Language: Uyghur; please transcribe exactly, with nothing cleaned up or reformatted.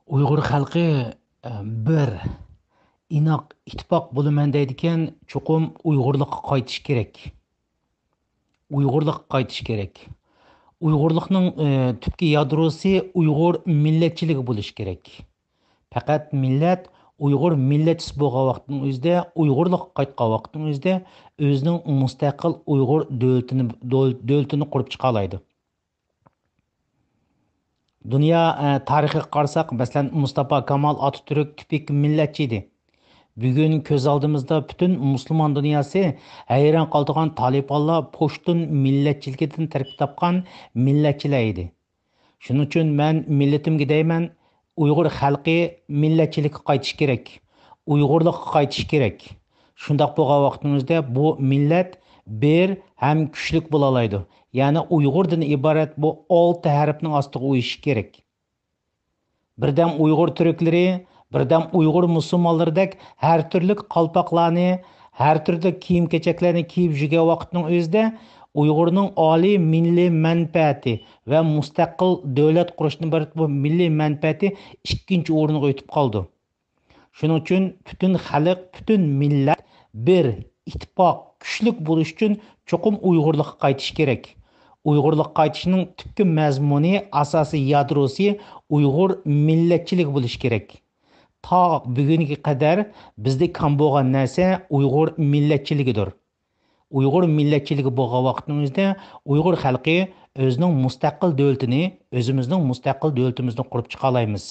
ئۇيغۇر خەلقى، ئە، بىر، ئىناق، ئىتتىپاق بولىمەن دەيدىكەن، چوقۇم ئۇيغۇرلۇققا قايتىش كېرەك. ئۇيغۇرلۇققا قايتىش كېرەك. ئۇيغۇرلۇقنىڭ، ئە، تۈپكى يادروسى ئۇيغۇر مىللەتچىلىكى بولۇشى كېرەك. پەقەت مىللەت ئۇيغۇر مىللەتچىسى بولغان ۋاقىتنىڭ ئۆزىدە، ئۇيغۇرلۇققا قايتقان ۋاقىتنىڭ ئۆزىدە ئۆزىنىڭ مۇستەقىل ئۇيغۇر دۆلىتىنى، دۆل-، دۆلىتىنى قۇرۇپ چىقالايدۇ. دۇنيا، ئە، تارىخىغا قارىساق، مەسىلەن، مۇستاپا كامال ئاتاتۈرك تىپىك مىللەتچى ئىدى. بۈگۈن كۆز ئالدىمىزدا پۈتۈن مۇسۇلمان دۇنياسى ھەيران قالىدىغان تالىبانلار پۇشتۇن مىللەتچىلىكىدىن تەركىب تاپقان مىللەتچىلەر ئىدى. شۇنىڭ ئۈچۈن مەن مىللىتىمگە دەيمەن، ئۇيغۇر خەلقى مىللەتچىلىككە قايتىشى كېرەك، ئۇيغۇرلۇققا قايتىشى كېرەك. شۇنداق بولغان ۋاقتىمىزدا بۇ مىللەت بىر ھەم كۈچلۈك بولالايدۇ. يەنى ئۇيغۇردىن ئىبارەت بۇ ئالتە ھەرپنىڭ ئاستىغا ئۇيۇشۇشى كېرەك. بىردەم ئۇيغۇر تۈركلىرى، بىردەم ئۇيغۇر مۇسۇلمانلىرىدەك ھەر تۈرلۈك قالپاقلارنى، ھەر تۈرلۈك كىيىم-كېچەكلەرنى كىيىپ يۈرگەن ۋاقىتنىڭ ئۆزىدە ئۇيغۇرنىڭ ئالىي مىللىي مەنپەئەتى ۋە مۇستەقىل دۆلەت قۇرۇشتىن ئىبارەت بۇ مىللىي مەنپەئەتى ئىككىنچى ئورۇنغا ئۆتۈپ قالىدۇ. شۇنىڭ ئۈچۈن پۈتۈن خەلق، پۈتۈن مىللەت بىر، ئىتتىپاق، كۈچلۈك بولۇش ئۈچۈن چوقۇم ئۇيغۇرلۇققا قايتىش كېرەك. ئۇيغۇرلۇققا قايتىشنىڭ تۈپكى مەزمۇنى، ئاساسىي يادروسى ئۇيغۇر مىللەتچىلىكى بولۇشى كېرەك. تا بۈگۈنگە قەدەر بىزدە كام بولغان نەرسە ئۇيغۇر مىللەتچىلىكىدۇر. ئۇيغۇر مىللەتچىلىكى بولغان ۋاقىتنىڭ ئۆزىدە ئۇيغۇر خەلقى ئۆزىنىڭ مۇستەقىل دۆلىتىنى، ئۆزىمىزنىڭ مۇستەقىل دۆلىتىمىزنى قۇرۇپ چىقالايمىز.